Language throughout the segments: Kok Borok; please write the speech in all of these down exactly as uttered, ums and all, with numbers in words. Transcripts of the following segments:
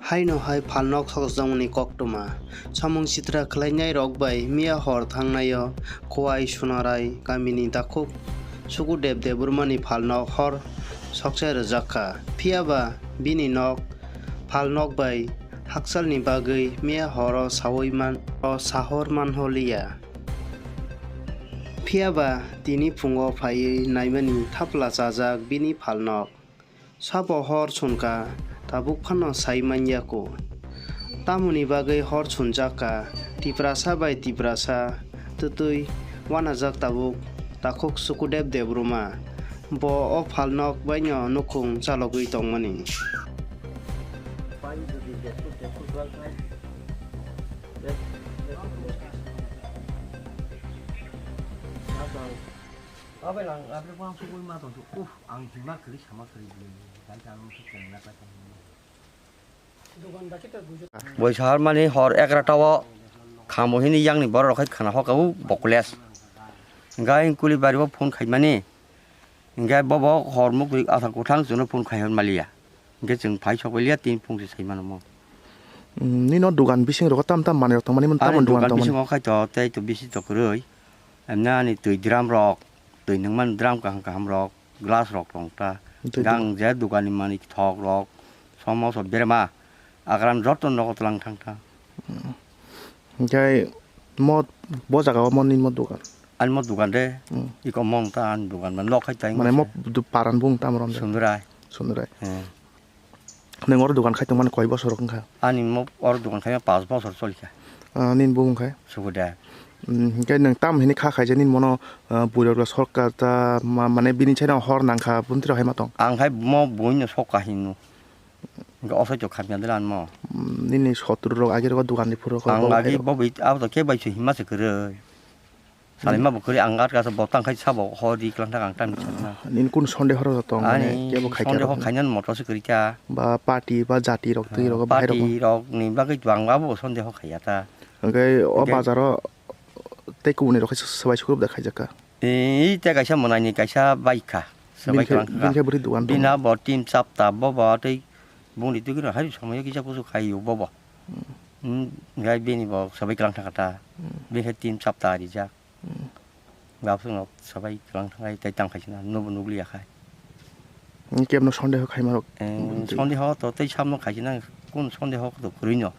Haino hai phalnok sokjakmani koktwma. Samung sitra khlainai rok bai miya hor thangnaio Khowai Sonarai kamini takhuk Sukudev Debbarmani phalnok hor sokchai rwjak kha. Phiya ba bini nok phalnok bai hakchalni bagwi miya horo saui man, o sahor manholiya. Phiya ba tini phungo phaiwi naimani thapla chajak bini phalnok. Sabo hor sunkha, tabuk phano sai manya kho. Tamoni bagwi hor sunjak kha, Tiprasa bai Tiprasa twtwi uanajak tabuk takhuk Sukudev Debbarma. Bo o phalnok baino nukhung chalogwi tongmani. Abai lang, abai lang, sugui ma tong, uff, ang hima kiri sama kiri di, dan kan mesti kena apa kan. Boi sahar mani hor egarata o khamo hini yang ni borok rok hai khana hoka u bokles. Gai kuli bari o phone khai mani. Gai bobo hor mukri asa kuthang chwngno phone khai hor maliya. Hingke chwng phai sok liya tin phung se sai mano mo. Mm, nino dugan bising rogo tam tam manwi rok tongmani, tamoni dugan tongmani. Ani dugan bisingo khai to tei to bisi to kwrwi. Emna ani twi drum rok, twi nungmani drum kaham kaham rok, glass rok tong ta. Twi gang je dugan ni manwi thok rok, somo so berma, agram joto nogo tlang thang ta. Mm. Hingke mo bo jaga o mo nini mo dugan? Ani mo dugan de, hmm, iko mong ta ani dugan ma nok hai tai. Mane mo du-, paran bung tam rom de? Sundrai. Sundrai. Hmm. Neng oro dugan khai tong mani koi bosor wngkha? Ani mo oro dugan khai ma pas bosor choli kha. Ah, nini bung khai? Sukudev. Hmm, hingke neng tam hini kha khai je nini mono, ah, bui rok sorkar ta ma-, mane bini chai hor nang kha buntri hai ma tong? Ang khai mo bui no sok ka hinu. Hingke o soi to khamya de lan mo. Mm, nini sotro rok agi rok dugan ni phuru rok. Ang agi bo bai abo to khe bai se hima se kwrwi. Salima bo kwrwi ang at kasa bo tang khai sabo ho ri klang thang ang tam sana. Nini kun sonde horo tong mane kebo khai sonde ho khainan motor se kwrwi ta. Ba party ba jati rok twi rok bahai rok. Party rok ni bagwi bang abo sonde ho khaiya ta. Hingke o bazar o tei kubuni rok khe swbai sukrub da khaijak kha. Ee, tei kaisa mwnai ni kaisa bike kha. Swbai bini khe, klang kha. Bini khe bwrwi dugan tongo. Bini abo tin chapta bo ba tei bungni twi gwnang hai somoi kisa kusu khai o bo bo. Hmm. Hmm, gai bini bo swbai klang thang kha ta. Hmm. Bini khe tin chapta rijak. Hmm. Gabswk no swbai klang thang khai tei tang khai sina nobo nukliya khai. Kebno sondeho khaima rok. Eh, sondeho to tei samno khaisina, kun sondeho to kwrwino.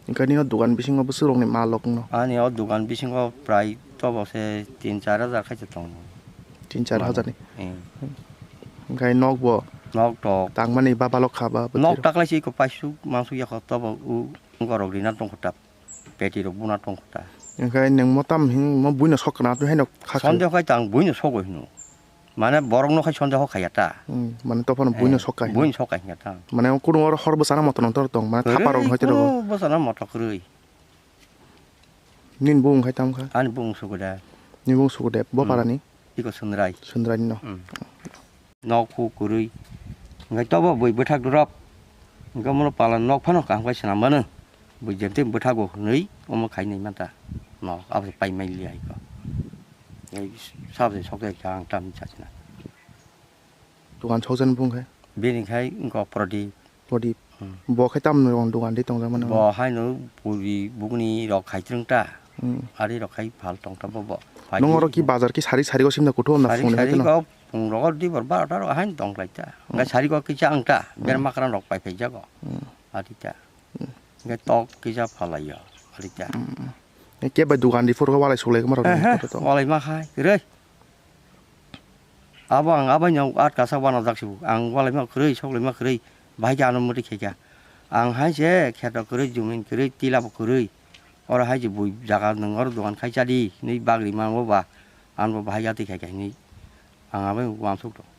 Hingke nini o dugan bisingo bwswk rokni mal rok no? Ani o dugan bisingo prai tobo se tin char hajar khaisa tongo. Tin char hajar ni? Eh. Hingke nok bo? Nok tok. Tangmani ba balok kha ba? Nok taklai se iko paisuk mansuk yakho tobo u gorok rina tongkho ta. Peti rok buna tongkho ta. Hingke nwng mo tam hing mo buino sok kana tu haino kha khe. Sondeho khai tang buino sogo hino. Mane borok no khai sondeho khaiya ta. Hmm, mane to phano buino sok kai. Buino sok kai hingya ta. Mane kuno oro hor bwsana moto nang tor tong mane thapa rok hai tiro. Bwsana moto kwrwi. Nini bung khai tam kha? Ani bung Sukudev. Nini bung Sukudev bo para ni? Iko Sundrai. Sundrai no. Hmm. Nok hu kwrwi. Hingke tobo bui bwthak rop. Hingke mono pala nok phano kaham khe swnam mano. Bui jemtwi bwthago hwnwi omo khai nai manta. Nok abo pai mai liya iko. Ei sabo se sok jai kha ang tam cha sina. Dukan sok jani bung khe? Bini khai wngkha Pradip. Pradip. Hmm. Bo khe tamni rong dukan di tong jak mano? Bo haino puri bugni rok khai twrwng ta. Hmm. Ari rok khai phal tong ta bo bo. Nung oro ki bazar ki sari sari go simna kuthum na phung ni sari go phung rogo di bor barota rok haino tong lai ta. Hmm. Ngai sari go kisa ang ta. Hmm. Ber makran rok pai phai jago. Hmm. Ari ta. Hmm. Ngai tok kisa phal lai yo. Ari ta. Hmm. Khe bai dukan di phuru walai sulai ma rok. Ehe, walai ma khai. Re. Abo ang abaino atkasa uanajak se bo. Ang ualaima kwrwi, soklaima kwrwi, bahai khe ano mwtwi khaikha. Ang hai se kheto kwrwi, jumin kwrwi, tila bo kwrwi. Oro hai se bui jaga nwng oro dogan khai chadi hinwi bagri mano ba, ano bo bahai yatwi khaikha hinwi ang abai uansuk tongo.